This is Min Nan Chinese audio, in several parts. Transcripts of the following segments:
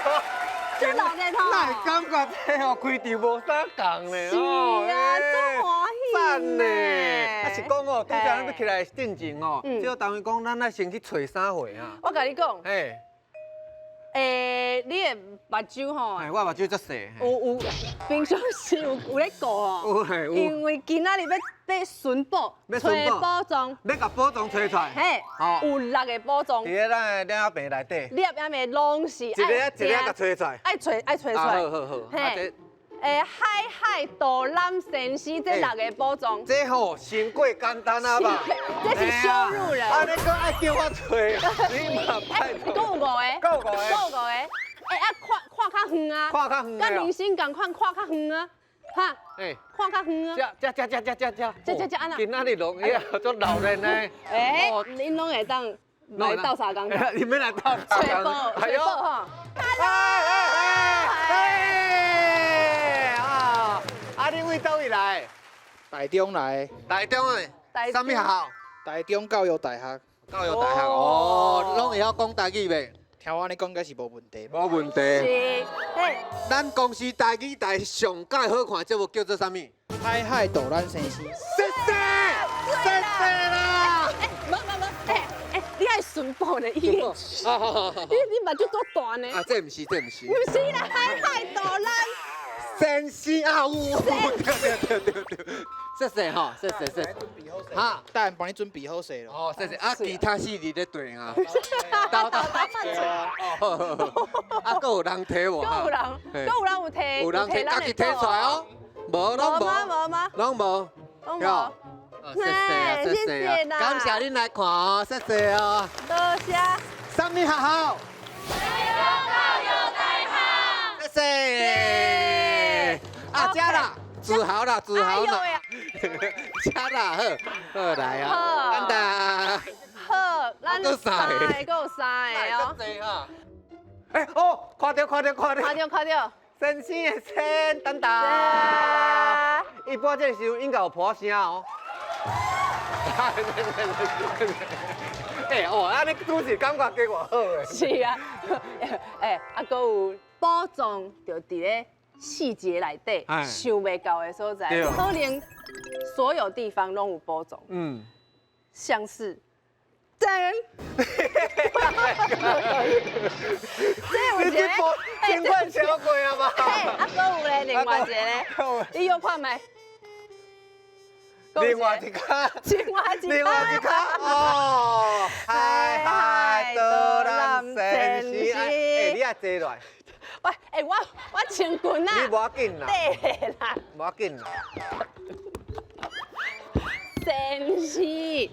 足熱鬧吼。哪會感覺這吼開場無啥仝咧？是啊，足歡喜讚呢！啊是講哦，拄才咱欲起來進前哦，這個單位講咱愛先去揣啥貨啊？我共你講，嘿，你的目睭吼，嘿，我目睭足細。有有平常時有咧顧吼，有嘿有。因為今仔日欲尋寶，欲尋寶揣寶藏，欲共寶藏揣出來。嘿，有六個寶藏。佇咧咱的料仔棚內底。獵仔的攏是一個一個共揣出來。愛揣愛揣出來。好好好。嘿。海海導覽先生這六个寶藏，這吼傷過簡單啊吧？這是羞辱人。啊，你閣愛叫我揣，你嘛拜託。閣有五个，閣有五个，閣有五個。啊，看看較遠啊，看較遠。佮明星仝款看較遠啊，哈。看較遠啊。這這這這這這這這這按怎？今仔日攏會足鬧熱呢。恁攏會當來鬥相共。你們來鬥相共。揣寶，揣寶吼。啊！啊，你佗佗位來？台中來。台中的。啥物學校？台中教育大學。教育大學哦，攏會曉講台語袂？聽我按呢講，應該是無問題。無問題。是。嘿。咱公視台語台上蓋好看節目叫做啥物？海海導覽先生。謝謝，謝謝啦。無無無，你愛尋寶呢？伊，你你目睭足大呢？啊，這毋是，這毋是。毋是啦，海海導覽先生啊，有，對對對對對，謝謝吼，謝謝謝謝。哈，等下幫你準備好勢咯。哦，謝謝。啊，其他四佇咧對啊。兜兜哦，啊，閣有人提無？閣有人，閣有人有提，有人提，家己提出來哦。無，攏無。無嗎？攏無。攏無。謝謝啊，謝謝啊，感謝恁來看哦，謝謝哦。多謝。啥物學校？台中教育大學。謝謝。啊，遮啦，自豪啦，自豪啦。遮啦，好，好來啊。等等。好，咱三个，閣有三个哦。欸哦，看著看著看著。看著看著。先生的先，等等。一般這個時陣應該有破聲哦。欸哦，按呢主持感覺加偌好欸。是啊，欸，啊，閣有寶藏就佇咧細節內底，想袂到的所在，可能所有地方攏有寶藏。像是，真。這有一個，真快超過啊吧？嘿，啊，閣有咧，另外一個咧，你又看覓？另外一跤，另外一跤，另外一跤哦！海海導覽先生，欸，你愛坐落來。喂，欸，我穿裙啊。你無要緊啦。對啦。無要緊啦。先生，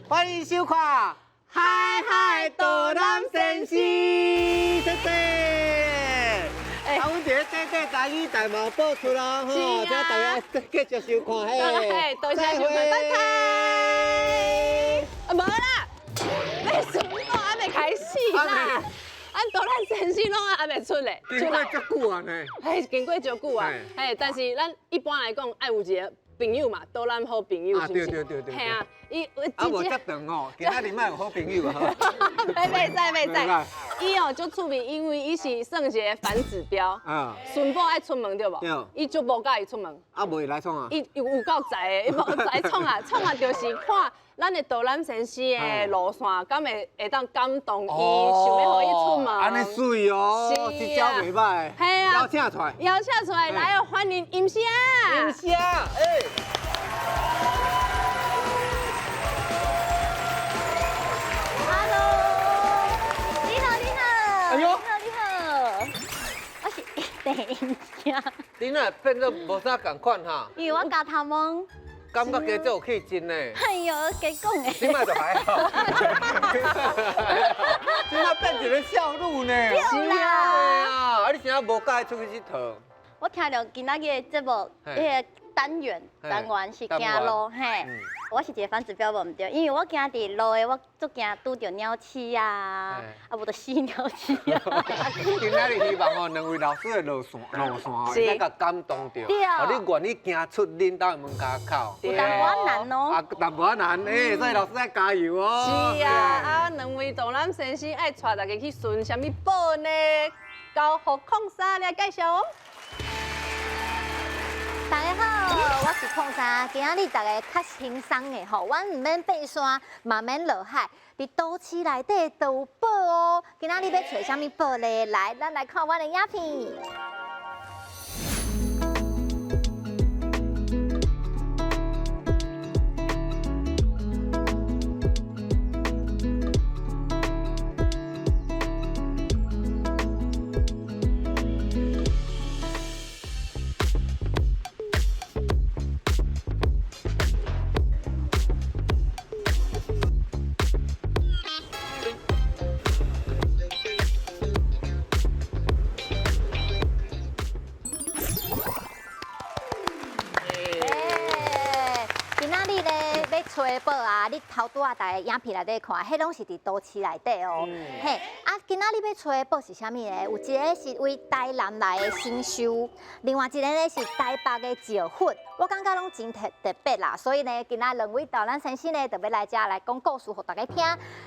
歡迎收看《海海導覽先生》，謝謝。啊，阮佇咧短短台語台嘛播出咯，吼，請大家繼續收看，嘿，多謝收看，拜拜。啊，無啦，欲尋寶還未開始啦，咱導覽先生攏還未出來，經過足久啊呢？嘿，經過足久啊，嘿，但是咱一般來講，愛有一個朋友嘛，導覽好朋友，是毋是？對對對對。嘿啊，伊啊無遮長哦，今仔日莫有好朋友啊。袂袂使袂使，伊哦足趣味，因為伊是算一個反指標。嗯。尋寶愛出門對無？對。伊足無佮意出門。啊，無伊來創啊？伊有夠才的，伊無才創啊，創啊就是看咱的導覽先生的路線，敢會會當感動伊，想欲予伊出門。按呢媠哦，這招袂䆀。嘿啊。邀請出來。邀請出來，來哦，歡迎音聲。音聲，欸。 Hello，你好，你好。哎呦，你好，你好。我是鄭音聲。你哪會變做無啥仝款哈？因為我咬頭毛。感覺加足有氣質呢。哎呦，加講的。這擺就還好。這擺變一個少女呢。對啦。啊，你是按怎無佮意出去𨑨迌？我聽著今仔日的節目，彼个單元是行路嘿，我是一個反指標無毋對，因為我行佇路的，我足驚拄著鳥鼠啊，啊無就死鳥鼠啊。今仔日希望哦，兩位老師的路線路線哦，會使共感動著，予你願意行出恁兜的門跤口。有淡薄仔難哦。啊，淡薄仔難，欸，所以老師愛加油哦。是啊，啊，兩位導覽先生愛帶大家去尋啥物寶呢？交予鄺莎來介紹哦。大家好，我是鄺莎。今仔日大家較輕鬆的吼，阮毋免爬山，嘛免落海，佇都市內底都有寶哦。今仔日欲揣啥物寶咧？來，咱來看阮的影片。揣寶啊！你頭拄仔逐个影片內底看，彼攏是佇都市內底哦。嘿，啊，今仔日欲揣寶是啥物咧？有一个是為台南來的新秀，另外一个咧是台北的石佛。我感覺攏真特特別啦，所以呢，今仔兩位導覽先生呢，就欲來遮來講故事予大家聽。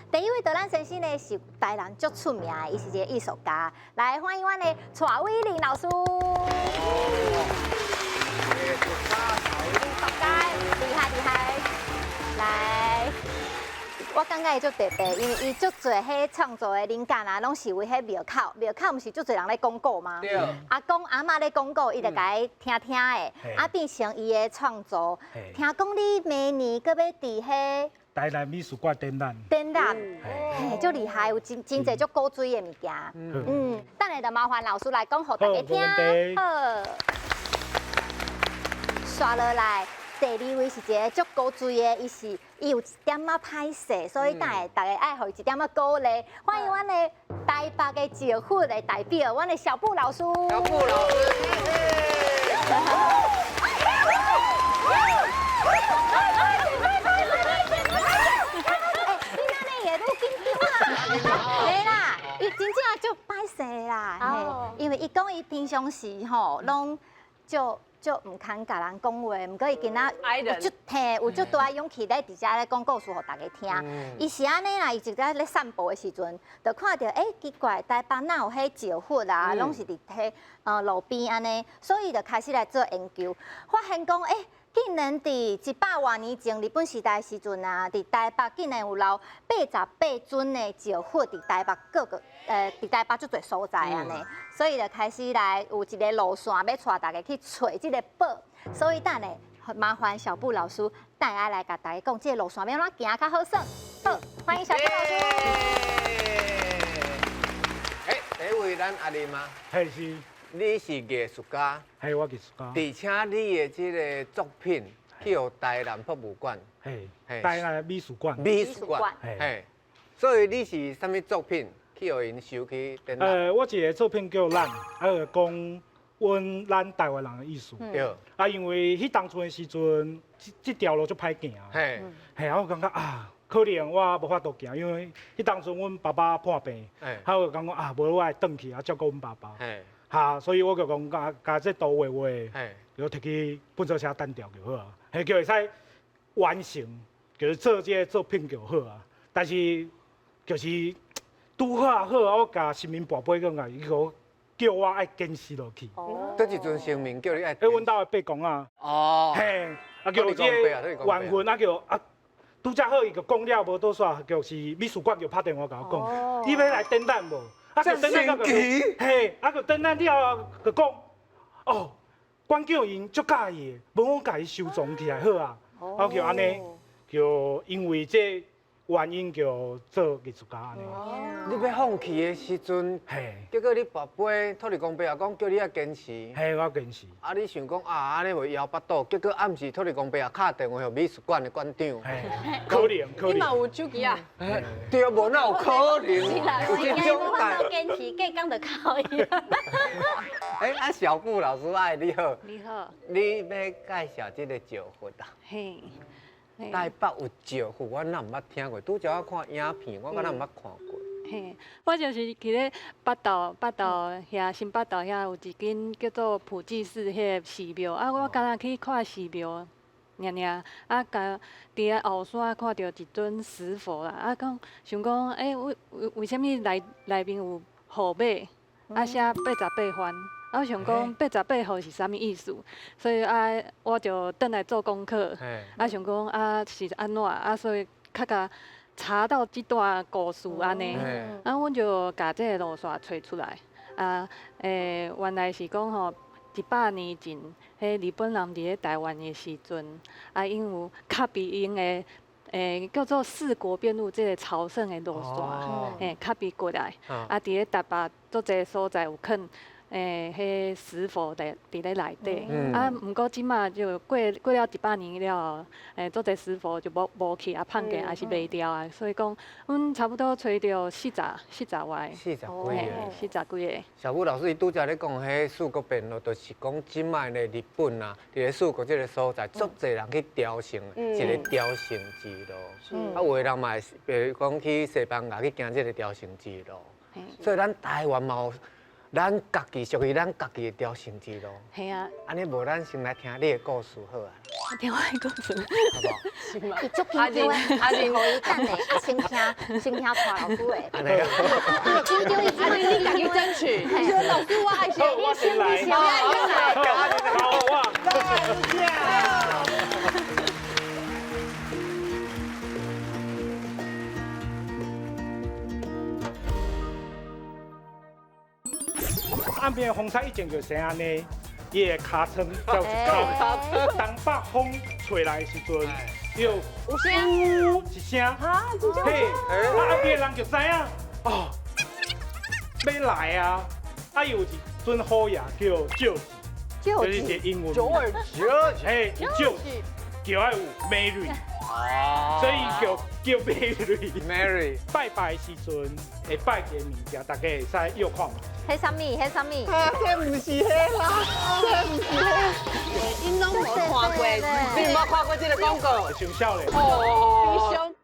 第一位導覽先生呢是台南足出名的，伊是一个藝術家。來歡迎阮的蔡偉林老師。厲害厲害。來，我感覺伊足特別，因為伊足濟彼創作的靈感啊，攏是為彼廟口，廟口毋是足濟人咧講古嗎？對。阿公阿嬤咧講古，伊就共伊聽聽的，啊變成伊的創作。聽講你明年閣欲佇彼台南美術館展覽。展覽，嘿，足厲害，有真真濟足古錐的物件。嗯，等下就麻煩老師來講，予大家聽。好。煞落來。第二位是一个足古錐的，伊是伊有一點仔歹勢，所以等下大家愛予伊一點仔鼓勵。歡迎阮的台北的石佛的代表，阮的小布老師。小布老師。欸，你按呢會愈緊張啊？袂啦，伊真正足歹勢啦，因為伊講伊平常時吼攏足。足毋肯共人講話，毋過伊今仔有足嘿，有足大勇氣咧，佇遮咧講故事予大家聽。伊是按呢啦，伊一直咧散步的時陣，就看著欸奇怪，台北哪有彼石佛啊，攏是佇彼路邊按呢，所以就開始來做研究，發現講欸，竟然佇100外年前日本時代時陣啊，佇台北竟然有留88尊的石佛佇台北各個佇台北足濟所在按呢，所以就開始來有一個路線欲帶大家去揣這個寶，所以等下麻煩小布老師等下來共大家講這個路線欲按怎行較好耍。好，歡迎小布老師。欸，第一位咱阿林嗎？係是。你是藝術家，係我藝術家。而且你的這個作品去予台南博物館，係台南美術館。美術館，嘿。所以你是啥物作品去予𪜶收去展覽？我一個作品叫咱，啊，就講阮咱台灣人的意思。對。啊，因為彼當初的時陣，這條路足歹行。嘿。嘿，啊，我感覺啊，可能我無法度行，因為彼當初阮爸爸破病，啊，我就感覺啊，無我會轉去啊照顧阮爸爸。哈，所以我就講，共共這圖畫畫，就提去噴水車單調就好啊，嘿，叫會使完成，就是做這個作品就好啊。但是就是拄好好，我共神明跋杯講啊，伊閣叫我愛堅持落去。哦。佗一陣神明叫你愛？欸，阮兜的伯公啊。哦。嘿，啊叫這個緣分，啊叫啊，拄才好，伊就講了無多煞，就是美術館就拍電話共我講，你欲來展覽無？啊，就展覽了，嘿，啊，就展覽了，就講，哦，館長𪜶足佮意的，無我共伊收藏起來好啊，啊，就按呢，就因為這原因就做藝術家按呢。你欲放棄的時陣，嘿，結果你跋杯土地公伯也講叫你愛堅持，嘿，我堅持。啊，你想講啊，按呢袂枵腹肚，結果暗時土地公伯也敲電話予美術館的館長，可能可能。你嘛有手機啊？對，無哪有可能？是啦，有這種我都堅持，隔工就靠伊。欸，啊，小布老師愛你好。你好。你欲介紹這個石佛啊？嘿。台北有石佛，我哪毋捌聽過？拄才我看影片，我敢若毋捌看過。嘿，我就是去咧北投，北投遐新北投遐有一間叫做普濟寺彼个寺廟，啊，我敢若去看寺廟，爾爾，啊，共佇遐後山看著一尊石佛啦，啊，講想講，欸，為為啥物內內面有號碼？啊寫88番。啊，我想講88號是啥物意思，所以啊，我就轉來做功課。啊，想講啊是按怎啊，所以較共查到這段故事按呢。啊，阮就共這個路線揣出來。啊，原來是講吼，100年前，彼日本人佇咧台灣的時陣，啊，𪜶有卡比𪜶的，叫做四國遍路這個朝聖的路線，卡比過來，啊，佇咧台北足濟所在有囥。彼石佛佇咧內底，啊，毋過這馬就過了100年了後，足濟石佛就無去啊，胖過，抑是賣掉啊，所以講，阮差不多揣著四十外個，四十幾個，四十幾個。小武老師，伊拄才咧講彼四國遍路，就是講這擺的日本啊，佇咧四國這個所在，足濟人去朝聖，一個朝聖之路。啊，有的人嘛會，比如講去西班牙去行這個朝聖之路。所以咱台灣嘛有。咱家己屬於咱家己的朝聖之路。係啊。按呢無，咱先來聽你的故事好啊。聽我的故事。好無？是嗎？伊足緊張的，阿仁，予伊等下，啊先聽，先聽蔡老師的。按呢。緊張，伊阿仁，你家己爭取。你說老師，我愛先，我先來，我愛先來。好，我。岸邊的風獅以前就生按呢，伊的尻川才有一空。東北風吹來的時陣，有有聲，一聲，嘿，啊岸邊的人就知影，哦，欲來啊，啊伊有一尊虎爺叫趙子，就是一個英文，嘿，趙子，叫愛有 Mary。所以叫 Mary，Mary 拜拜的時陣會拜一個物件，大家會使約看覓。彼啥物？彼啥物？啊，這毋是彼啦，這毋是彼。𪜶攏無看過，你毋捌看過這個廣告？傷少咧。哦。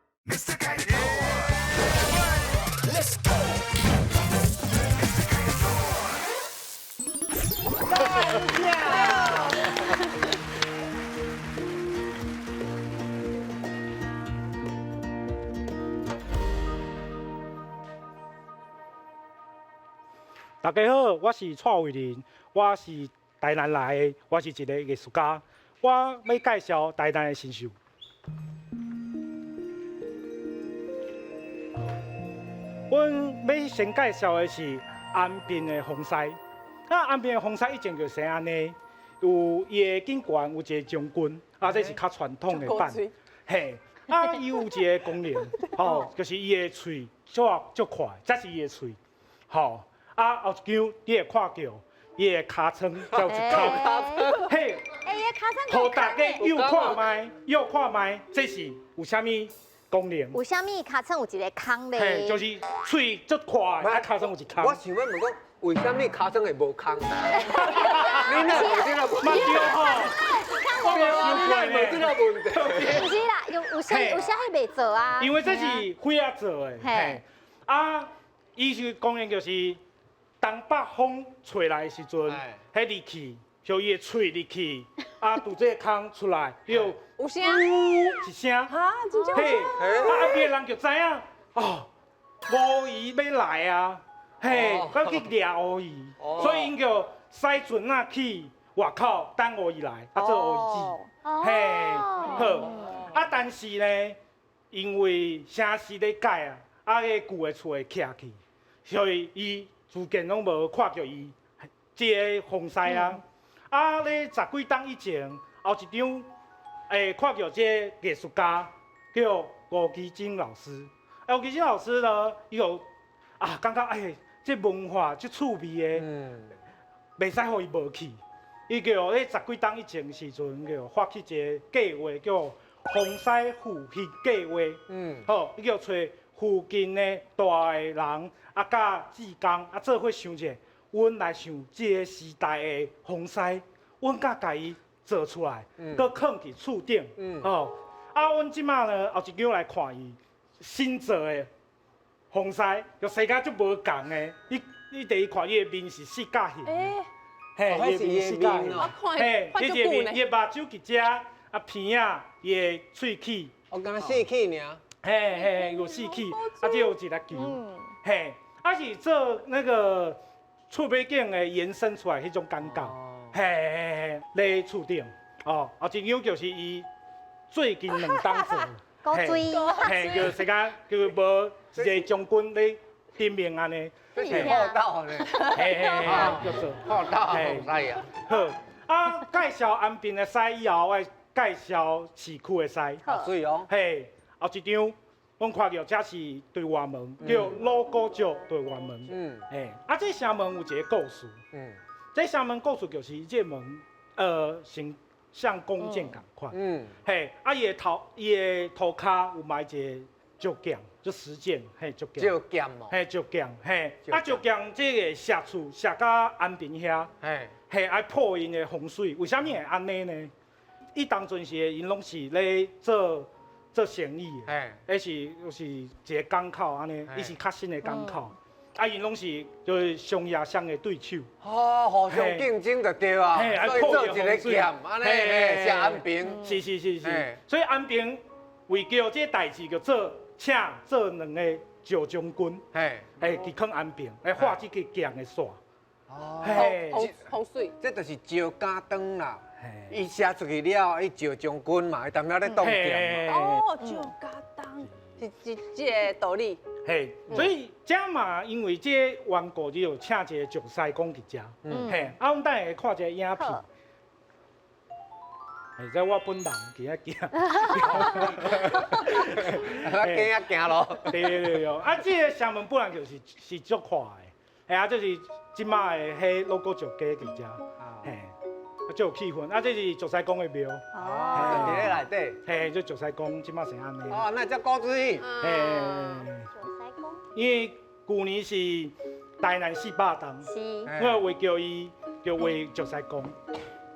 大家好，我是蔡偉林，我是台南來的，我是一個藝術家。我欲介紹台南的神獸。阮欲先介紹的是安平的風獅。啊，安平的風獅以前就生按呢，有伊的警官有一個將軍，啊，這是較傳統的版。嘿，啊，伊有一個功能，吼，就是伊的喙足足快，這是伊的喙，吼。啊，後一張你會看著伊的尻川才有一空，嘿，予大家又看覓，又看覓，這是有啥物功能？有啥物尻川有一個空咧？嘿，就是喙足快，啊，尻川有一空。我想欲問講，為啥物尻川會無空？你哪有這個問題？我無想過呢。這個問題。毋是啦，有啥有啥彼袂做啊？因為這是火仔做的，嘿，啊，伊是功能就是。東北風吹來的時陣，彼入去，予伊的喙入去，啊，拄這個空出來，又有聲，一聲，嘿，啊，岸邊的人就知影，哦，烏魚欲來啊，嘿，佮去掠烏魚，所以𪜶叫駛船仔去外口等烏魚來，啊，做烏魚子，嘿，好，啊，但是呢，因為城市咧改啊，啊，彼舊的厝會拆去，所以伊。逐漸攏無看著伊這個風獅啊！啊，咧十幾冬以前，後一張看著這個藝術家叫吳其貞老師。吳其貞老師呢，伊就啊，感覺哎，這文化足趣味的，袂使予伊無去。伊叫咧十幾冬以前時陣，叫發起一個計劃，叫風獅復興計劃。好，伊叫揣附近的大的人。啊，佮志工啊，做伙想者，阮來想這個時代的風獅，阮佮共伊做出來，閣囥佇厝頂，吼。啊，阮這馬呢，後一張來看伊新做的風獅，就生甲足無仝的。你第一看伊的面是四角形的，嘿，伊的面四角形，嘿，伊的面，伊的目睭佇遮，啊鼻仔，伊的喙齒，哦，敢若四齿爾，嘿嘿，有四齒，啊，這有一粒球，嘿。啊是做那個厝尾景的延伸出來彼種感覺，嘿嘿嘿，咧厝頂，哦，後一張就是伊最近兩冬做，古錐，嘿，叫說甲叫無一个將軍咧頂面按呢，這是好鬥呢，嘿嘿嘿，叫做好鬥好師啊。好，啊，介紹安平的師以後，我會介紹市區的師。水哦。嘿，後一張，阮看著這是對外門，叫老古石對外門。嘿，啊，這城門有一个故事。這城門故事就是這個門，成像弓箭仝款。嘿，啊，伊的頭，伊的塗跤有埋一个石劍，就石劍，嘿，石劍。石劍哦。嘿，石劍，嘿，啊，石劍這个射出射到安平遐，嘿，愛破𪜶的風水，為啥物會按呢呢？伊當陣時𪜶攏是咧做做生意的，彼是就是一个港口按呢，伊是較新的港口，啊，𪜶攏是就是商業上的對手。哦，互相競爭就對啊，所以做一个劍，按呢，嘿，射安平。是是是是，所以安平為叫這个代誌，就做請做兩个石將軍，嘿，去囥安平，來畫這个劍的線。哦，風水，這就是石敢當啦。伊射出去了，伊石將軍嘛，伊踮遐咧擋劍嘛。哦，石敢當，是這這个道理。嘿，所以這嘛，因為這个緣故，就請一个石師公佇遮。嘿，啊，阮等下會看一个影片。嘿，這我本人佇遐行。行啊行咯。對對對，啊，這个城門本來就是是足闊的，嘿啊，這是這馬的彼老古石街佇遮，嘿，啊，足有氣氛。啊，這是石師公的廟。哦，佇咧內底。嘿，這石師公這馬是按呢。哦，那叫古錐。嘿。石師公。因為舊年是台南四百冬，是。我畫叫伊叫畫石師公。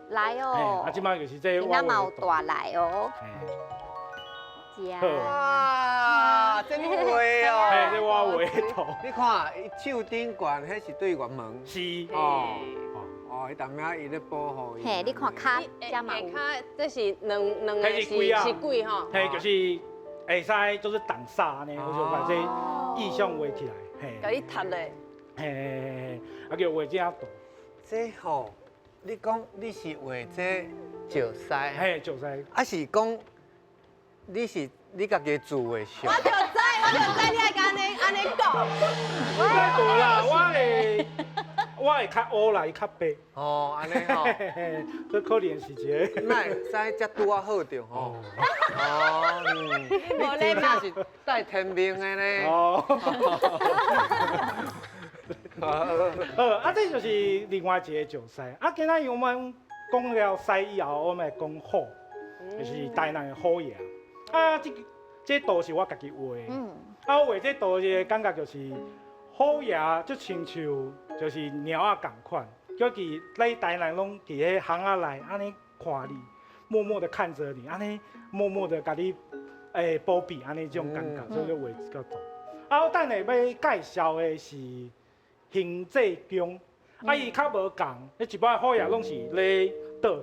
來哦。啊，這馬就是這。今仔嘛有帶來哦。哇，這你畫哦！嘿，這我畫的圖。你看，伊手頂懸，彼是對轅門。是。哦。哦，伊踮遐伊咧保護伊。嘿，你看跤，這嘛有。跤，這是兩兩個是是鬼吼。嘿，就是會使就是擋煞按呢，我就把這意象畫起來。嘿。共你踢咧。嘿，啊叫畫這圖。這吼，你講你是畫這石師？嘿，石師。啊是講。你是你家己自畫像？我就知，我就知你愛按呢按呢講。我無啦，我會較烏啦，伊較白。哦，按呢吼，這可能是一个。哪會知才拄仔好著吼？哦，你真正是帶天命的呢。哦。好，啊，這就是另外一个石師。啊，今仔日我們講了師以後，我們來講虎，就是台南的虎爺。啊，這這圖是我家己畫的。啊，我畫這圖的感覺就是虎爺就親像就是貓仔仝款，叫伊來台南攏佇彼巷仔內按呢看你，默默的看著你，按呢默默的共你保庇，按呢這種感覺，所以就畫這個圖。啊，我等下欲介紹的是行濟宮，啊，伊較無仝，彼一擺虎爺攏是咧倒，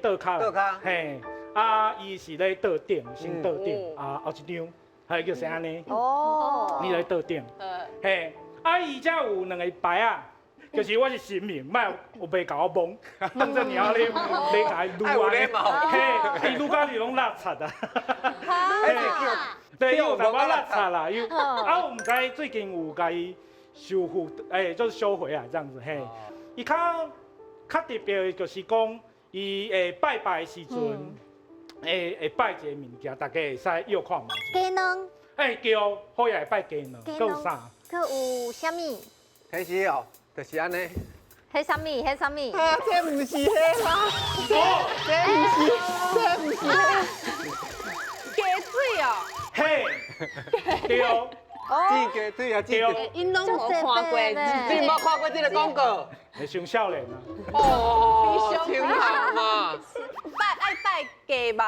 倒跤，倒跤，嘿。啊，伊是咧桌頂，先桌頂，啊，後一張，係叫啥按呢？哦，你咧桌頂，嘿，啊，伊遮有兩個牌仔，就是我是神明，莫有白共我摸，當做貓咧咧共伊擼啊，嘿，伊擼甲你攏落漆啊，對，有淡薄落漆啦，又，啊，我毋知最近有共伊修復，就是修回來這樣子，嘿，伊較較特別的就是講，伊會拜拜的時陣。會會拜一个物件，大家會使約看覓。雞卵。對，虎爺會拜雞卵，閣有啥？閣有啥物？其實哦，就是按呢。彼啥物？彼啥物？啊，這毋是彼嗎？這毋是，這毋是。雞腿哦。嘿。對。煮雞腿啊，煮雞。𪜶攏無看過，你無看過這个廣告？你傷少年啊！哦，清香嘛。拜愛拜雞肉。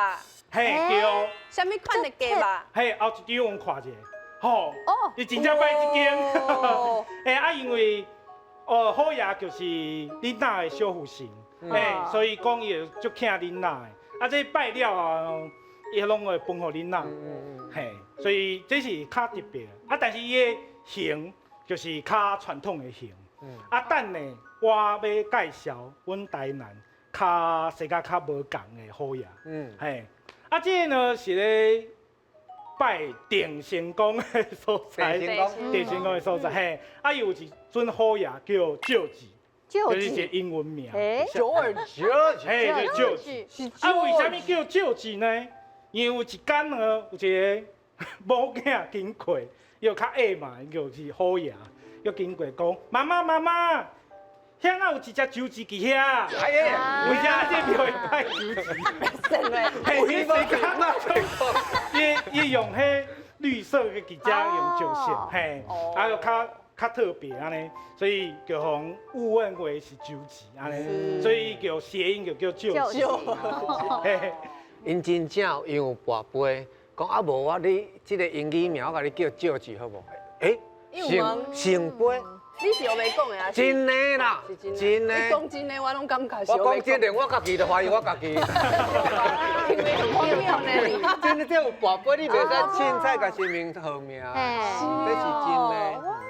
嘿，對。啥物款的雞肉？嘿，後一張阮看一下，吼。哦。伊真正拜這間。啊，因為哦，虎爺就是恁仔的小父神，所以講伊會足疼恁仔的。啊，這拜了啊，伊攏會分予恁仔。嘿，所以這是較特別。啊，但是伊的形就是較傳統的形。啊，等下我欲介绍阮台南較世界較無仝的虎爺。嘿，啊，這个呢是咧拜鄭成功的所在，鄭成功的所在，嘿，啊，伊有一尊虎爺叫趙子，就是一个英文名， George，嘿，叫趙子。啊，為啥物叫趙子呢？因為有一天呢，有一个某囝經過，伊就較矮嘛，伊就是虎爺，又經過講，媽媽媽媽。遐哪有一隻手指伫遐？為啥這廟會拜手指？真的，嘿，伊伊用彼綠色的記者用石色，嘿，啊又較特別按呢，所以就予人誤認為是手指按呢，所以叫諧音就叫舊址。𪜶真正因有跋杯，講啊無我你這個英語名我共你叫舊址好無？欸，聖杯。你是有袂講的啊？真的啦，真的。你講真的，我攏感覺是。我講真的，我家己都懷疑我家己。聽袂很荒謬呢。真的，這有跋杯，你袂使凊彩共神明號名，這是真的。哇！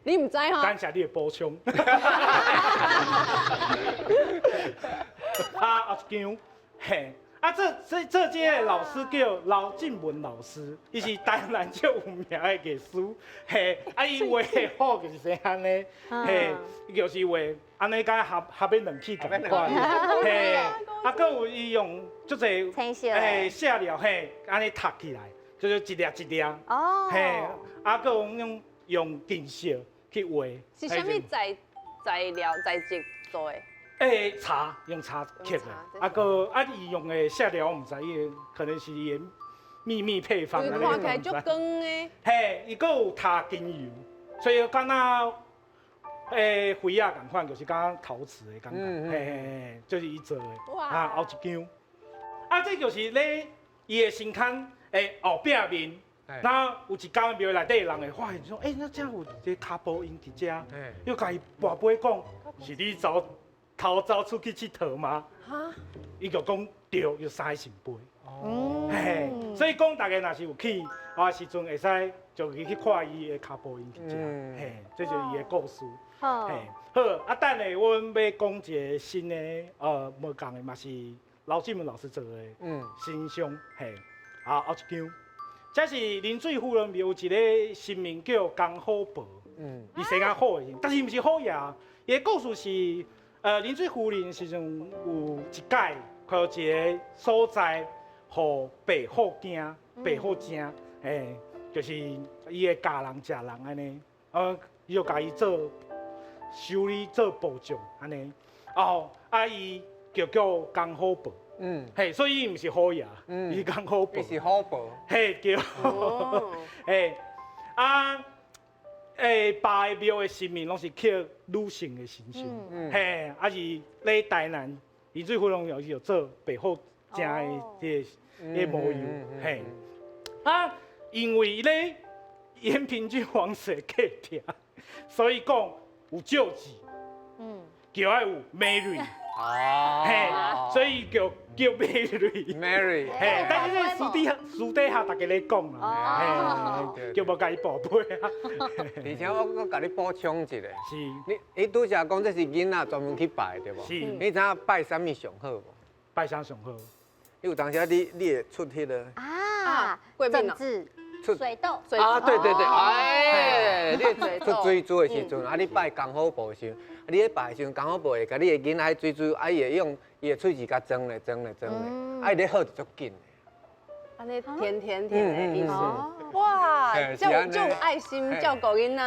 你毋知吼？感謝你的補充。啊，後一張，嘿。啊，這這個老師叫劉進文老師，伊是台南足有名的藝師，嘿，啊，伊畫的好就是按呢，嘿，伊就是畫按呢，敢合合欲軟去仝款，嘿，啊，閣有伊用足濟，嘿，色料嘿，按呢讀起來，就是一粒一粒，哦，嘿，啊，閣有用金色去畫。是啥物材料材質做的？欸，茶用茶刻的，啊，閣啊，伊用的色料我毋知，伊可能是伊的秘密配方。看起來足光的。嘿，伊閣有塗金油，所以敢若欸灰仔仝款，就是敢若陶瓷的感覺，嘿嘿嘿，這是伊做的。啊，後一張，啊，這就是咧伊的神龛的後壁面，那有一間廟內底人會發現說，欸，那這有一個跤步印佇遮，又共伊跋杯講，是你走。偷走出去𨑨迌嗎？伊就講對，有三个聖杯。哦，嘿，所以講大家若是有去，啊時陣會使就去看伊的跤步印佇遮，嘿，這就是伊的故事。嘿，好，啊，等下阮欲講一個新的，無仝的嘛是劉進文老師做的，神像，嘿，啊，後一張，這是林水夫人廟有一个神明叫江虎婆，伊生較虎的，但是毋是虎爺，伊的故事是。林水夫人時陣有一擺，看到一个所在，予白虎驚，白虎精，嘿，就是伊會咬人、食人按呢，伊就共伊做修理、做保障按呢，哦，啊伊就叫江虎婆，嘿，所以伊毋是虎爺，伊是江虎婆，伊是虎婆，嘿對，嘿，啊。欸，拜廟的神明攏是刻女性的形象，嘿，啊是咧台南林水夫人廟是做白虎精的這个模样，嘿，啊，因為咧延平郡王室隔壁，所以講有趙子，叫愛有 Mary。哦，嘿，所以叫 Mary，Mary，嘿，但是這私底下大家咧講啦，嘿，叫無共伊報備啊。而且我閣共你補充一下，是，你拄才講這是囡仔專門去拜對無？是，你知影拜啥物上好無？拜啥上好？你有當時你會出彼个啊，政治。水痘啊，對對對，哎，你出水珠的時陣，啊，你拜江虎婆的時陣，你咧拜的時陣，江虎婆會共你的囡仔水珠，啊，伊會用伊的喙齒共裝咧，裝咧，裝咧，啊，伊咧好就足緊的。按呢甜甜甜的意思。哇，這有愛心照顧囡仔。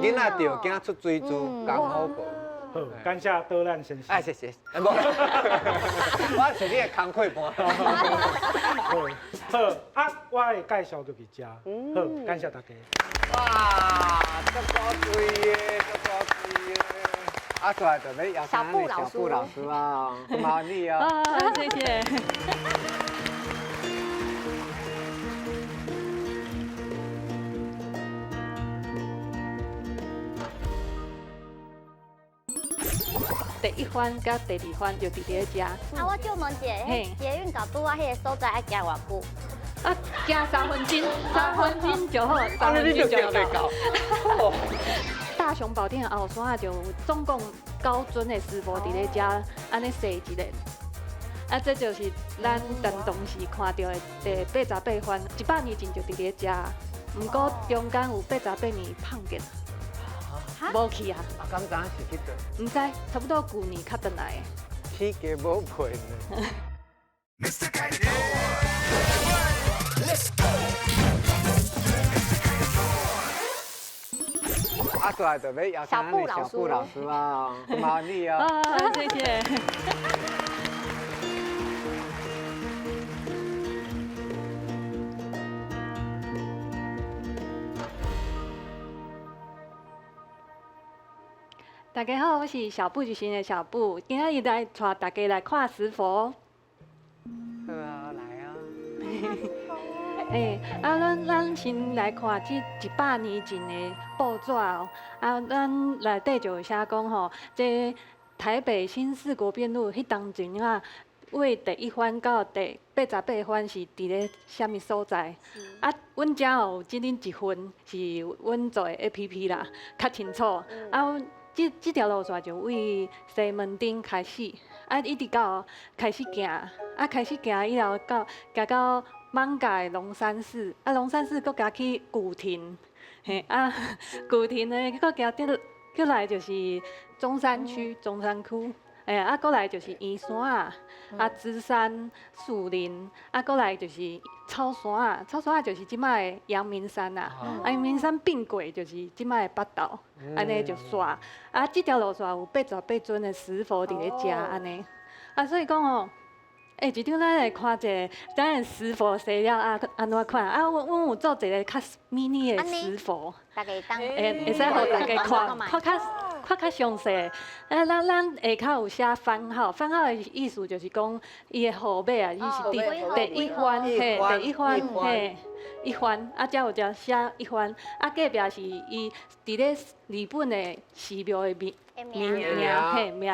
囡仔著驚出水珠，江虎婆。好，感謝多蘭先生。哎，謝謝。我是你的工課伴。好，啊，我的介紹就佇遮。好，感謝大家。哇，這高水的，這高水的。啊，出來就欲邀請小布老師啊，麻煩你啊。啊，謝謝。第一番佮第二番就佇咧遮。啊，我借問一下，捷運到拄仔彼个所在愛行偌久？啊，行3分鐘，3分鐘就好，3分鐘就到。到大雄宝殿后山就有总共九尊的石佛伫咧遮，按呢踅一下。啊，这就是咱当当时看到的第八十八番，100年前就伫咧遮，毋过中间有88年放假，无去啊。啊，敢知影是去佗？毋知，差不多旧年较转来的。起价无赔呢。啊，过来就欲邀请咱的小布老师啊，麻烦你啊。啊，谢谢。大家好，我是小布之心的小布，今仔日来带大家来看石佛。好啊，来啊。欸，啊，咱先来看这100年前的报纸哦。啊，咱内底就有写讲吼，这台北新四国变路彼当阵啊，为第一番到第88番是伫咧啥物所在？啊，阮遮哦有这恁一份是阮做的 APP 啦，较清楚。啊，这条路线就为西门町开始，啊，一直到开始行，啊，开始行以后到行到艋舺的龙山寺，啊，龙山寺阁行去古亭，嘿，啊，古亭呢，阁行得过来就是中山区、中山区，欸，啊，阁来就是圆山啊，啊，芝山、树林，啊，阁来就是草山啊，草山啊就是这摆的阳明山啊，啊，阳明山并过就是这摆的北投，按呢就煞，啊，这条路线有88尊的石佛伫咧遮，按呢，啊，所以讲哦。欸，一张咱来看一下，咱的石佛生了啊，按怎款？啊，阮有做一个较迷你的石佛，会会使予大家看，看较看较详细。啊，咱下跤有写番号，番号的意思就是讲伊的号码啊，伊是第一番，嘿，第一番，嘿，一番。啊，遮有只写一番，啊，隔壁是伊伫咧日本的寺庙的名名嘿名，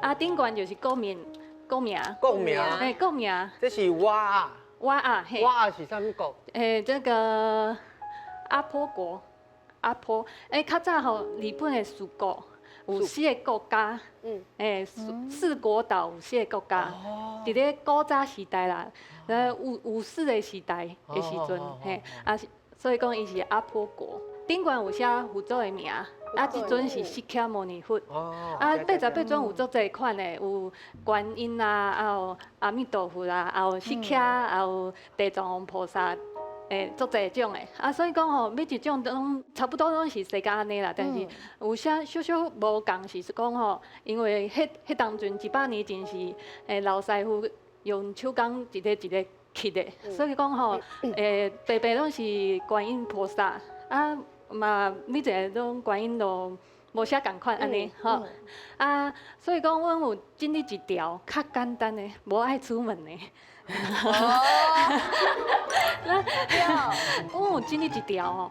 啊，顶悬就是国民。国名，国名，哎，国名，这是瓦仔，瓦仔，嘿，瓦仔是啥物国？欸，这个阿波国，阿波，欸，较早吼，日本的四国有四个国家，欸，四国岛有四个国家，伫咧古早时代啦，有四个时代的时阵，嘿，啊，所以讲伊是阿波国，顶悬有写佛祖的名。啊，这尊是释迦牟尼佛。啊，88尊有足济款的，有观音啊，啊有阿弥陀佛啊，啊有释迦，啊有地藏王菩萨，欸，足济种的。啊，所以讲吼，每一种拢差不多拢是生甲按呢啦，但是有啥小小无仝是讲吼，因为彼当阵100年前是老师傅用手工一个一个刻的，所以讲吼，欸，白白拢是观音菩萨啊。嘛，每一个拢观音都无啥仝款按呢吼，啊，所以讲阮有整理一条较简单的，无爱出门的。哦。阮有整理一条吼，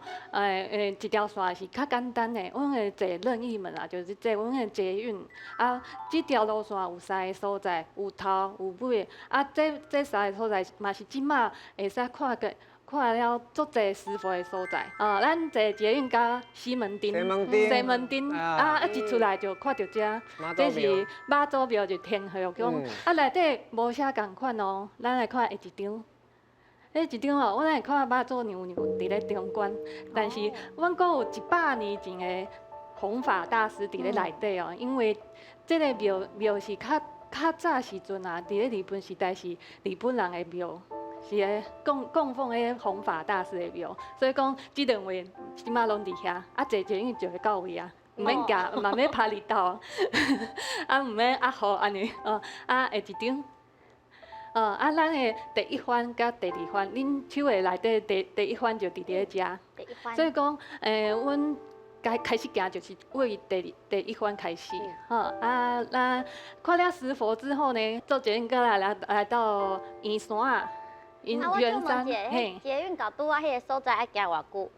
一条线是较简单的，阮会坐任意门啊，就是坐阮的捷运啊。这条路线有三个所在，有头有尾，啊，这三个所在嘛是这马会使看个。看了足济师傅的所在，啊，咱坐捷运到西门町，西门町，啊，一出来就看到这，这是妈祖庙就天后宫，啊，内底无啥仝款哦，咱来看下一张，彼一张哦，阮来看妈祖娘娘伫咧中间，但是阮阁有100年前的弘法大师伫咧内底哦，因为这个庙是较早时阵啊，伫咧日本时代是日本人的庙。是咧供奉彼个弘法大师的庙，所以讲这两位这马拢伫遐，啊坐捷运就会到位啊，毋免行，嘛免拍日头，啊毋免压雨按呢，哦，啊下一张，哦啊咱的第一番佮第二番，恁手的内底第一番就伫咧遮，所以讲，阮开始行就是为第一番开始，吼啊，咱看了石佛之后呢，坐捷运过来来到圆山啊。啊，我想问一下，彼捷运到拄仔彼个所在爱行偌久？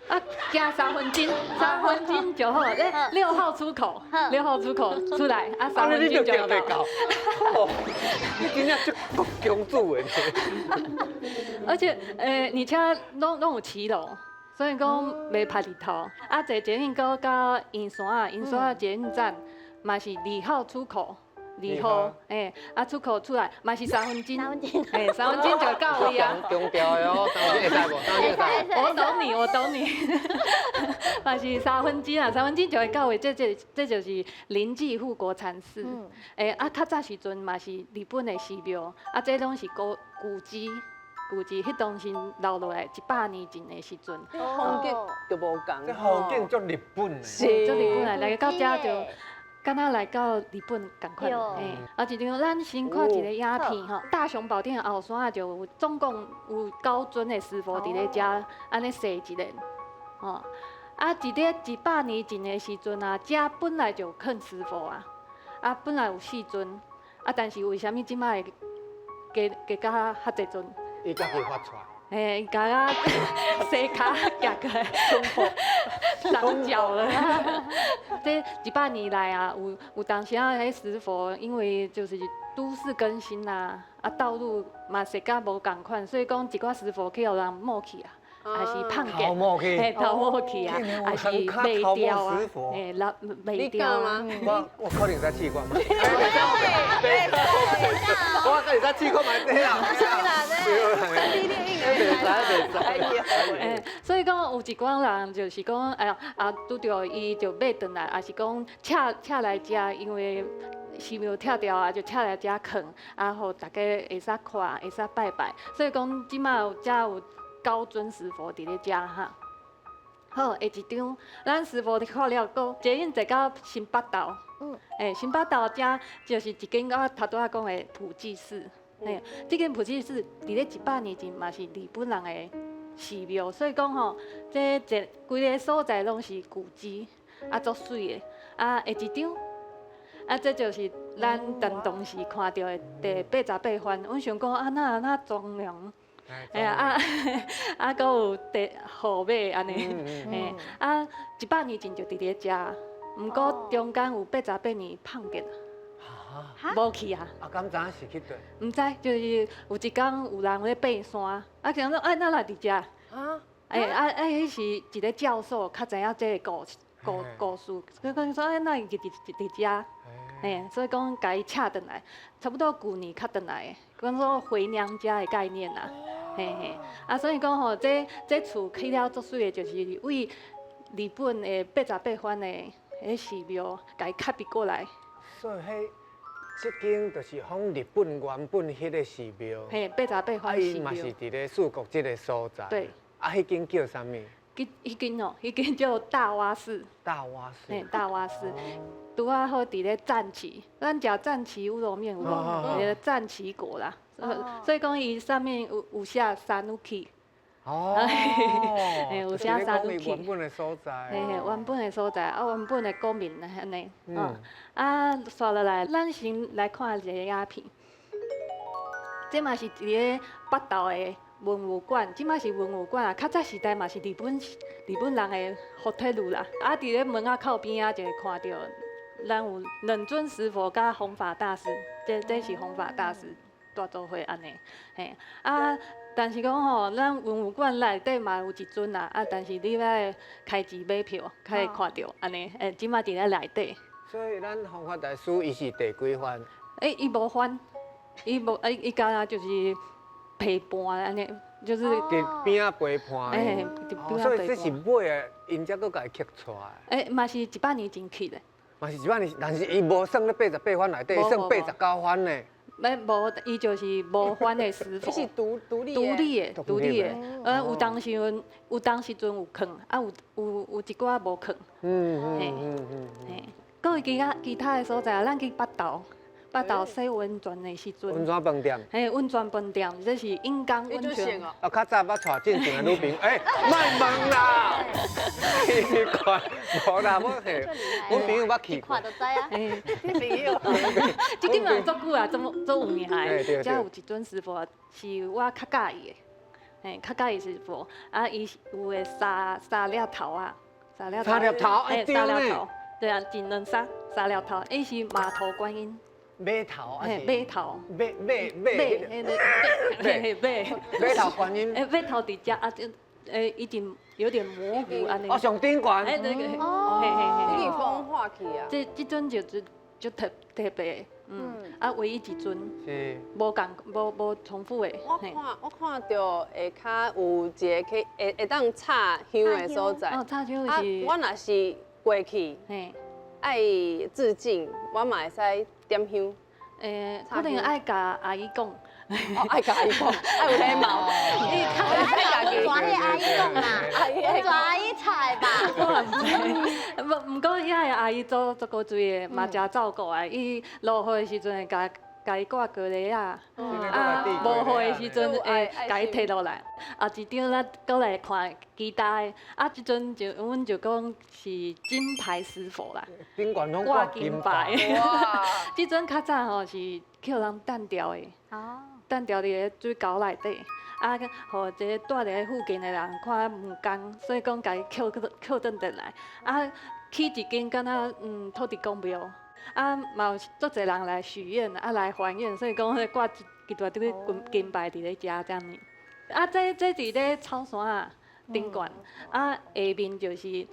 啊，行3分钟，3分钟就好。6号出口，6号出口出来，啊，3分钟就到。你真正足国公主的。而且，你车拢有骑楼，所以講袂曬日頭。啊，坐捷運閣到圓山仔，圓山仔捷運站嘛是二號出口。二號，欸，啊出口出來嘛是三分鐘，欸，三分鐘就到位啊。強調的哦，三分鐘會使無？三分鐘會使。我懂你，我懂你。嘛是三分鐘啊，三分鐘就會到位。這就是臨濟護國禪寺。欸，啊，較早時陣嘛是日本的寺廟，啊，這攏是古蹟，古蹟，彼當時留落來100年前的時陣。風景就無仝。這風景足日本的。是，足日本的，來到遮就。敢若來到日本仝款，嘿，啊，一張咱先看一個影片吼，大雄寶殿後山就有總共有九尊的石佛佇咧遮，按呢踅一下，吼，啊，佇咧100年前的時陣啊，遮本來就有囥石佛啊，啊，本來有四尊，啊，但是為啥物這擺會加加較濟尊？伊家己發出來。嘿，伊共我西跤夾過來，長腳了。這100年來啊，有當時啊，彼石佛因為就是都市更新啊，啊道路嘛設甲無仝款，所以講一寡石佛去予人摸去啊，還是碰見，嘿，偷摸去啊，還是賣掉啊，嘿，賣掉啊。我可能才試過。我可能才試過嘛，對啦。欸，所以講有一寡人就是講，哎呀，啊，拄著伊就買轉來，抑是講請請來遮，因為寺廟拆掉啊，就請來遮囥，啊，予大家會使看，會使拜拜。所以講，這馬有遮有九尊石佛佇咧遮哈。好，下一張，咱石佛看了，閣捷運坐到新北投。欸，新北投遮就是一間我頭拄仔講的普濟寺。嘿，這間普濟寺佇咧100年前嘛是日本人的寺廟，所以講吼，這一規个所在攏是古蹟，啊，足媠的。啊，下一張，啊，這就是咱當時看著的第88番。阮想講啊，哪哪莊嚴？哎呀啊啊，閣有第號碼按呢，嘿，啊，100年前就佇咧遮，毋過中間有88年放結。無去啊！啊，敢知影是去佗？毋知，就是有一工有人咧爬山，啊，想講哎，哪來佇遮？啊！欸啊啊！彼是一個教授，較知影這个故事，所以講說哎，哪會佇遮？嘿，所以講共伊請轉來，差不多舊年較轉來的，講說回娘家的概念啦，嘿嘿。啊，所以講吼，這厝起了足媠的，就是為日本的88番的彼寺廟，共伊 copy 過來。所以彼這間就是仿日本原本彼个寺廟，嘿，88番寺廟。啊，伊嘛是佇咧四國這个所在。對。啊，彼間叫啥物？彼間哦，彼間叫大洼寺。大洼寺。嘿，大洼寺，拄仔好佇咧讚岐，咱食讚岐烏龍麵有無？彼个讚岐國啦，所以講伊上面有寫讃岐。哦。嘿，有寫讃岐。原本的所在。嘿嘿，原本的所在，啊，原本的國民按呢。嗯。啊，紲落來，咱先來看一个影片。這嘛是佇咧北投的文物館，這馬是文物館啊。較早時代嘛是日本人的福鐵路啦。啊，佇咧門仔口邊仔就會看著，咱有兩尊石佛佮弘法大師，這是弘法大師蹛做伙按呢。嘿，啊，但是講吼，咱文物館內底嘛有一尊啦，啊，但是你欲開錢買票，才會看著按呢。欸，這馬佇咧內底。所以咱弘法大師伊是第幾番？欸，伊無番，伊無，欸，伊敢若就是陪伴按呢，就是佇邊仔陪伴。欸，所以這是尾的，𪜶才閣共伊刻出來。欸，嘛是100年前刻的。嘛是100年，但是伊無算咧88番內底，伊算89番呢。沒無，伊就是無番的石佛。伊是獨立獨立的，獨立的。有當時陣有囥，啊有一寡無囥。嘿。閣有其他的所在，咱去北投，北投洗溫泉的時陣。溫泉飯店。嘿，溫泉飯店，這是永岡溫泉。啊，較早捌帶進前的女朋友，欸，莫問啦，奇怪，無啦，我嘿，阮朋友捌去過。看就知啊。嘿，你朋友。這間嘛足久啊，足有名的。遮有一尊石佛，是我較佮意的，嘿，較佮意石佛，啊，伊有的三粒頭啊，三粒頭。三粒頭，嘿，三粒頭。對啊，一兩三三粒頭，伊是馬頭觀音。馬頭還是？馬頭。馬馬馬。馬馬馬。馬頭觀音。欸，馬頭佇遮啊，欸，以前有點模糊按呢。哦，上頂懸。哎，對對。哦，已經風化去啊。這尊就就特特別，嗯，啊，唯一一尊，是，無仝無無重複的。我看到下跤有一個可以會會當插香的所在。哦，插香是。我若是過去，愛致敬，我嘛會使點香。可能愛共阿姨講。哦，愛共阿姨講，愛有禮貌。你愛共溫泉的阿姨講啦，溫泉阿姨菜吧。我毋知，毋過遐个阿姨做足古錐的，嘛誠照顧的。伊落雨的時陣會共伊掛高麗仔，啊，無雨的時陣會共伊提落來。啊，一張咱閣來看其他的，啊，這陣就阮就講是金牌石佛啦，頂懸攏掛金牌。這陣較早吼是予人擲掉的，擲掉佇個水溝內底，啊，予這個住佇咧附近的人看毋甘，所以講共伊抾抾轉來，啊，起一間敢若土地公廟，啊，嘛有足濟人來許願，啊來還願，所以講彼掛一大堆金牌佇咧遮這樣。啊，這佇咧草山仔頂懸，啊，下面就是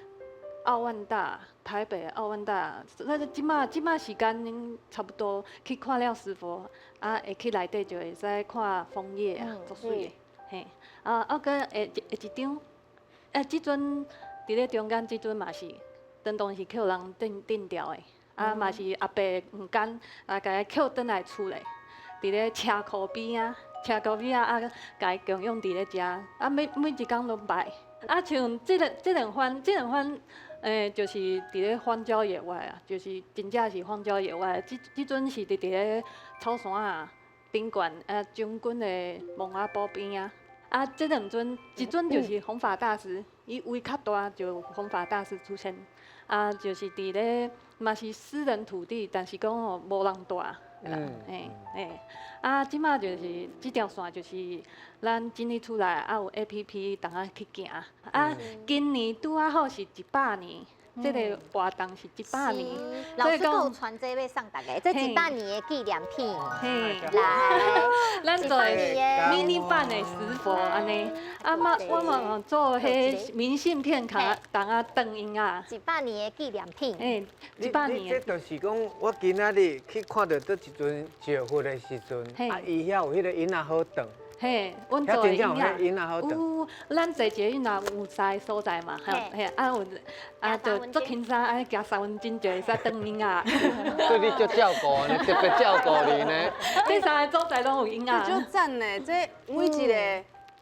奧萬大，台北奧萬大。那個這馬時間差不多去看了石佛，啊，會去內底就會使看楓葉啊，足媠的。嘿，啊，閣下一張，這尊佇咧中間這尊嘛是，當當是予人釘掉的，啊，嘛是阿伯毋甘，啊，共伊抾轉來厝咧，佇咧車庫邊仔。車庫邊仔啊，共伊供養佇咧遮，啊每一工攏拜。啊，像這兩番，就是佇咧荒郊野外啊，就是真正是荒郊野外。這陣是佇咧草山仔頂懸啊，將軍的蒙阿波邊仔。啊，這兩尊，一尊就是弘法大師，伊位較大就弘法大師出現。啊，就是佇咧嘛是私人土地，但是講吼無人住。啊，這馬就是這條線，就是咱整理出來，啊有 APP 通仔去行。啊，今年拄仔好是100年，這個活動是100年。老師閣有傳這個送大家，這100年的紀念品。來，咱做迷你版的石佛按呢，啊嘛，我嘛做彼明信片卡，通仔轉音啊。100年的紀念品。100年。這就是講，我今仔日去看著佗一尊石佛的時陣，啊，伊遐有彼個嬰仔好轉。嘿，阮做的嬰仔有，咱坐捷運啊，有三个所在嘛，嘿，啊有，啊就足輕鬆，按呢行3分鐘就會使轉嬰仔。所以你足照顧呢，特別照顧你呢。這三个所在攏有嬰仔。足讚呢，這每一個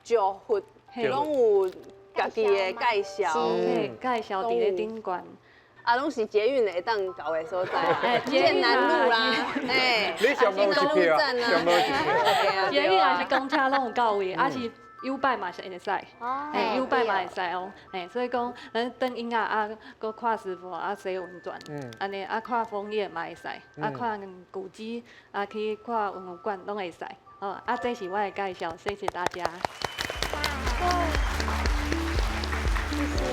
石佛攏有家己的介紹，嘿，介紹佇咧頂懸。啊，攏是捷運會當到的所在，劍南路啦，哎，你上無一票，上無一票。捷運也是公車攏有到位，啊是 U 拜嘛是會使，嘿，U 拜嘛會使哦，嘿，所以講咱轉嬰仔啊，閣看師傅啊，洗溫泉，按呢啊看楓葉嘛會使，啊看古蹟，啊去看文物館攏會使，哦，啊這是我的介紹，謝謝大家。謝謝。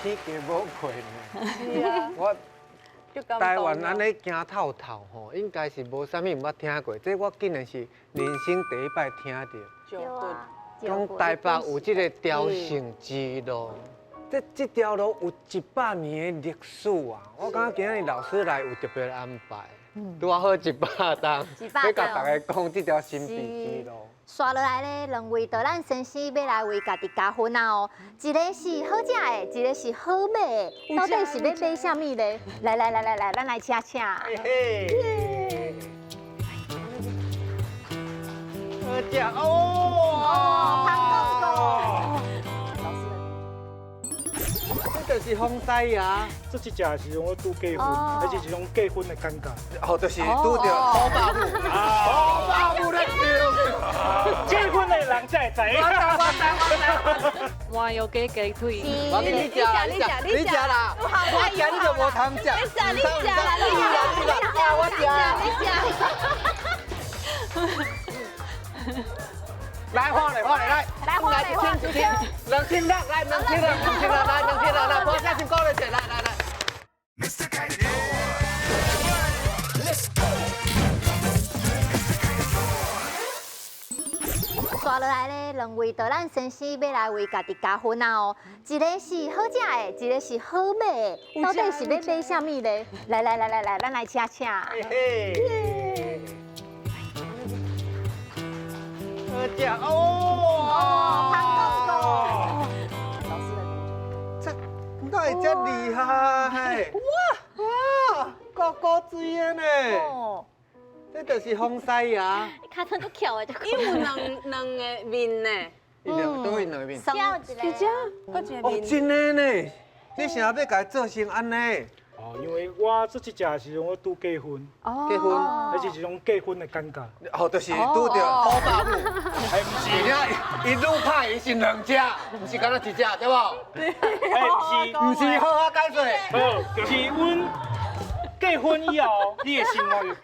天氣無過呢，我台灣按呢行透透吼，應該是無啥物毋捌聽過，這我竟然是人生第一擺聽著。講台北有這個朝聖之路，這條路有100年的歷史啊！我感覺今日老師來有特別安排，拄仔好100冬，欲共大家講這條神秘之路。刷落來咧，兩位導覽先生欲來為家己加分啊！哦，一個是好食的，一個是好買的，到底是欲買啥物咧？來來來來來，咱來請請。好食哦！潘公公，老師，這就是風獅爺。這一隻是我拄結婚，而且是種結婚的感覺。哦，就是拄著好爸母，好爸母咧笑。結婚的人才會知。麻油雞雞腿。我給你食，你食，你食啦。我食你就無通食。你食，你食啦，你食，你食，我食。你食。來，換來，換來，來，來一千，一千，2600，來2600，2600，來2600，來，我先先講了一下，來來來。煞煞落來咧，兩位導覽先生欲來為家己加分啊哦！一个是好食的，一个是好買的，到底是欲買啥物咧？來來來來來，咱來請請。好食哦！潘公公，老師的這哪會這厲害？哇哇，高高水的呢！這就是風獅爺。跤爪閣翹的，伊有兩個面呢。伊兩佗位兩個面。一個，閣一個面。哦，真的呢！你啥欲共伊做成按呢？哦，因為我做這隻的時陣，我拄結婚。結婚，彼是一種結婚的感覺。哦，就是拄著好爸母。哎，毋是，伊愈拍伊是兩隻，毋是干焦一隻，對無？哎，毋是，毋是好好解釋。好，就是阮結婚以後，你的生活就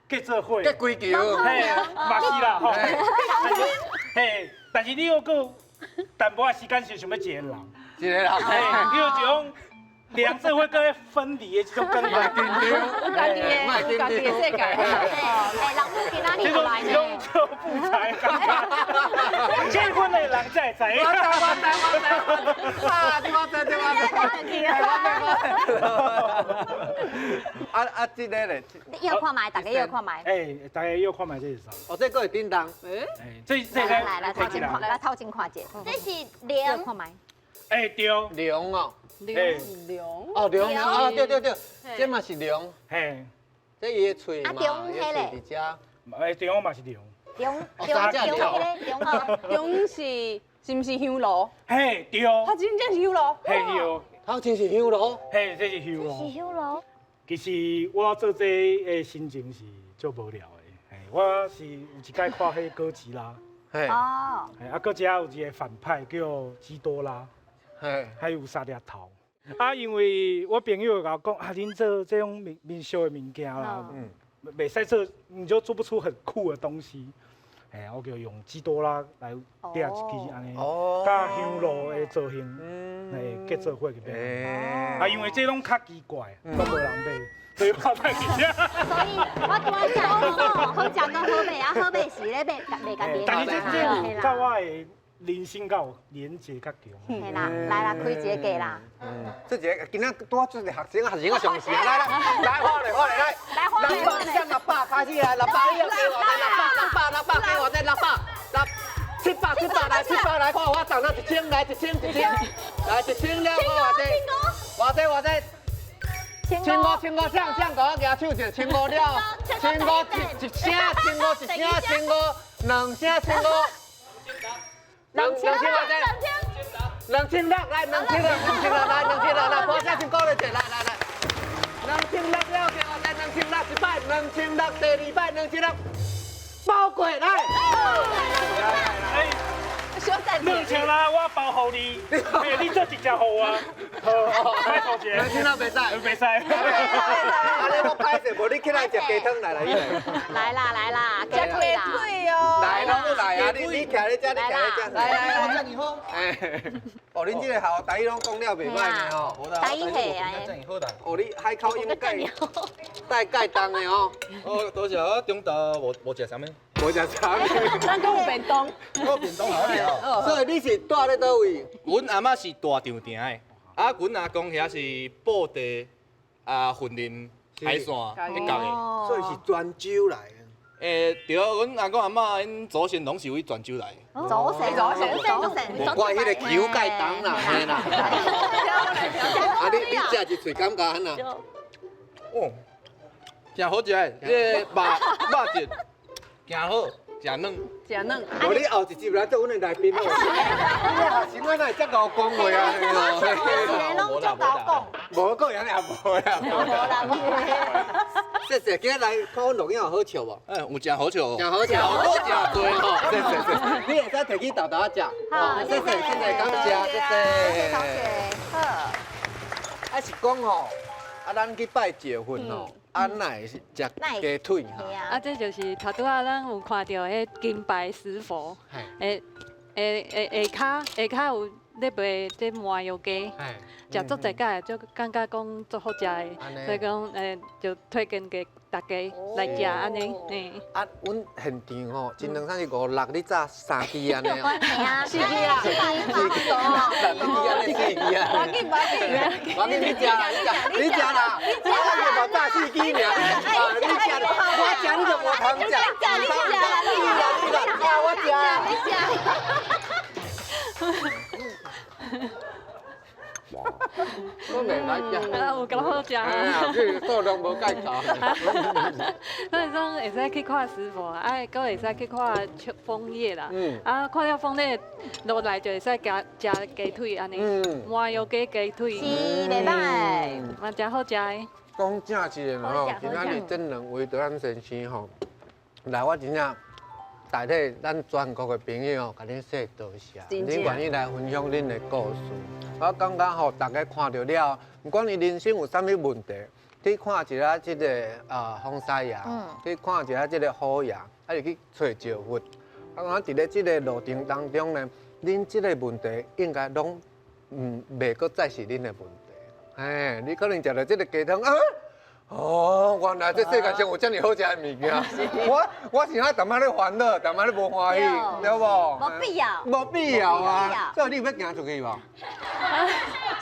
結做伙。結幾球？嘿，嘛是啦，吼。嘿，但是你又閣有淡薄仔時間是想欲一個人。一個人。嘿，你有一種。兩做伙閣分離的這種感覺，有家己的，有家己的世界。哎，老母今仔日來呢？這種就不才感覺，結婚的人才會知。我知我知我知，啊，你我知你我知，我啊啊，這个咧，你要看覓，大家要看覓。哎，大家要看覓這是啥？哦，這閣會叮當。哎，這這來來頭前看，來頭前看一下。這是龍。看覓。哎，對。龍哦。龍。哦，龍啊，對對對，這嘛是龍。嘿。這伊的喙嘛，伊的喙佇遮。哎，中嘛是龍。中中中彼个中中是是毋是香爐？嘿，對。它真正是香爐。嘿，對。它真是香爐。嘿，這是香爐。是香爐。其實我做這个心情是足無聊的。嘿，我是有一擺看彼哥吉拉。嘿。哦。嘿，啊，哥吉拉有一个反派叫基多拉。嘿。還有三粒頭。啊，因為我朋友共我講，啊，恁做這種民俗的物件啦，袂使做，你就做不出很酷的東西。哎，我就用基多拉來掠一支按呢，佮香爐的造型來結做伙去變。啊，因為這攏較奇怪，攏無人買，所以我賣去遮。所以我拄仔講好食閣好買，啊好買是咧賣賣家己的。但是這這佮我的人生較有連結較強。嘿啦，來啦，開一個價啦。這一個今仔拄仔做個學生，學生我上時來來來，我來我來來。來，六百，六百開始來，600以後加偌濟？600 600 600加偌濟？600 6 700 700來700來，看我漲到1000來1000 1000，來1000了，我偌濟？偌濟偌濟？1500 1500，誰誰共我舉手者？1500了，1500一聲，1500一聲，1500兩聲，1500。2000偌濟？2600來，2600，2600來，2600來，波聲先鼓勵者，來來來。2600了，加偌濟？2600一擺，2600第二擺，2600包過來。哎，2000啦，我包予你，你做一隻予我。好，歹錯者。 2600袂使，袂使。啊，你我歹勢，無你起來食雞湯來來，來啦來啦，食雞腿哦。來攏來啊！你徛咧遮，你徛咧遮。來來來，我遮爾好。哎，哦，恁這個校台語攏講了袂歹呢吼。台語系啊。哦，你海口音蓋帶蓋重的哦。哦，多謝，我中晝無食啥物。無食啥物。咱講有便當。我便當好食。所以你是住咧佗位？阮阿嬤是大丈埕的，啊，阮阿公遐是布袋啊，雲林海線彼角的，所以是泉州來的。欸，對，阮阿公阿嬤𪜶祖先攏是為泉州來的。祖先，祖先，無怪彼個球蓋重啦，嘿啦。啊，你食一喙感覺按怎？哦，誠好食的，這個肉質誠好，誠軟。誠軟。無你後一集來做阮的來賓好。你學生我哪會遮𠢕講話啊？一个攏足𠢕講。無個人也無啦。無啦，無。謝謝，今日來看阮錄影有好笑無？欸，有誠好笑。誠好笑，好食濟吼。謝謝謝謝，你會使提去豆豆仔食。好，謝謝謝謝，感謝謝謝。謝謝同學。好。啊是講吼，啊咱去拜石佛吼，啊哪會是食雞腿？啊，這就是頭拄仔咱有看著彼金白石佛，下跤下跤有咧賣這麻油雞，食足濟擺，就感覺講足好食的，所以講就推薦給大家來食按呢。啊，阮現場吼，真兩三四五六，你炸三支按呢？四支啊，四支，四支按呢，四支啊。無緊無緊，無緊，你食啦，你食啦，你食啦，我嘛炸四支爾，你食，我食你就無通食，你食你食你食，我食，你食。我袂歹食，啊，有夠好食。哎呀，這個數量無計較。所以講會使去看石佛，啊，閣會使去看楓葉啦。啊，看了楓葉落來就會使加食雞腿按呢，麻油雞雞腿。是，袂歹。嘛誠好食的。講正一個吼，今仔日這兩位導覽先生吼，來我真正代替咱全國的朋友，共恁說多謝，恁願意來分享恁的故事。我感覺吼，大家看著了，不管伊人生有啥物問題，去看一下這個風師爺，去看一下這個虎爺，還是去揣石佛。啊，我佇咧這個路程當中呢，恁這個問題應該攏袂閣再是恁的問題。嘿，你可能食著這個雞湯啊。哦，原來這世界上有這麼好食的物件，我是愛淡仔咧煩惱，淡仔咧無歡喜，對無？無必要，無必要啊！所以你有欲行出去無？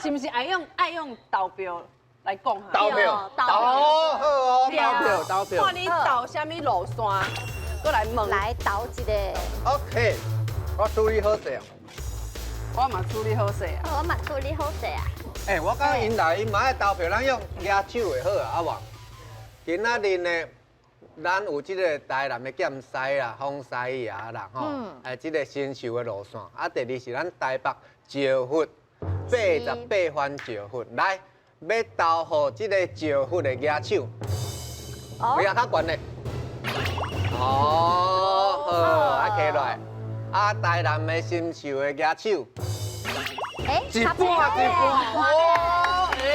是毋是愛用投票來講？投票，投好哦，投票，投票。看你投啥物路線，閣來問。來投一個。 OK，我處理好勢啊。我嘛處理好勢啊。我嘛處理好勢啊。欸，我感覺𪜶來𪜶嘛愛投票，咱用舉手的好啊，啊無？今仔日呢，咱有這個台南的劍師啦、風師爺啦，吼，這個新秀的路線。啊，第二是咱台北石佛88番石佛，來，欲投予這個石佛的舉手，不要較懸的。哦，好，啊，起來。啊，台南的新秀的舉手，一半一半，哦，欸。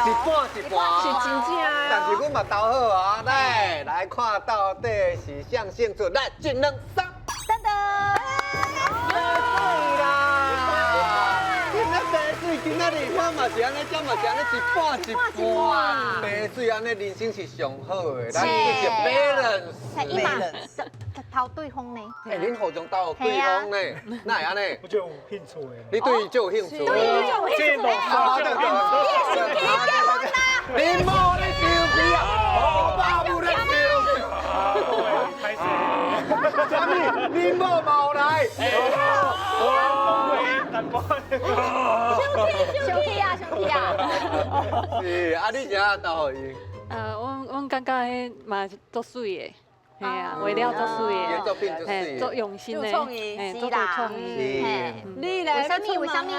一半一半，是真正啊！但是阮嘛投好啊，來來看到底是誰勝出，來一兩三，噔噔，白水啦！今仔白水，今仔日遐嘛是按呢，遮嘛是按呢，一半一半。白水按呢，人生是上好的，咱一直 balance。投對方呢？欸，恁互相投予對方呢？哪會按呢？我就有興趣的。你對伊就有興趣？對伊就有興趣。你某咧生氣啊！我爸母咧生氣。歹勢。啥物？你某嘛有來？我講話淡薄。生氣啊！生氣啊！是啊，你是按怎投予伊？阮感覺彼嘛是足媠的。嘿啊，畫了足媠的，作品足媠，足用心的，嘿，足創意。你咧？為啥物？為啥物？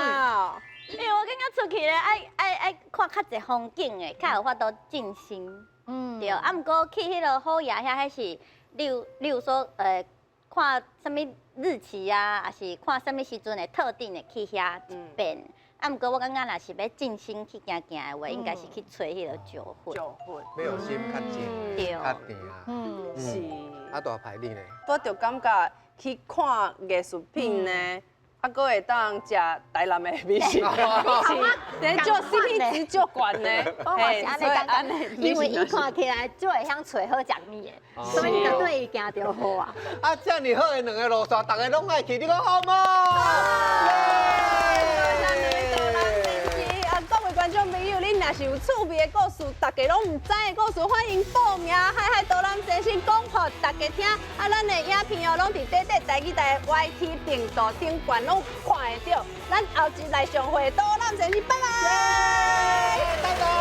因為我感覺出去咧，愛看較濟風景的，較有法度靜心。嗯，對。啊，毋過去彼个虎爺遐，彼是，例如說，看啥物日期啊，抑是看啥物時陣會特定的去遐一遍。啊，毋過我感覺若是欲靜心去行行的話，應該是去揣彼个石佛。石佛。欲有心較靜，較定啊。嗯，是。啊，大牌你呢？我就感覺去看藝術品呢，啊，閣會當食台南的美食，是，就 CP 值足懸呢。嘿，所以按呢，因為伊看起來就會曉揣好食物的，所以就對伊行就好啊。啊，這麼好的兩个路線，大家攏愛去，你講好無？觀眾朋友，恁若是有趣味的故事，大家攏毋知的故事，歡迎報名。海海導覽先生講予大家聽。啊，咱的影片哦，攏佇短短台語台 YT 頻道頂懸攏看會著。咱後集來相會，導覽先生，拜拜。拜拜。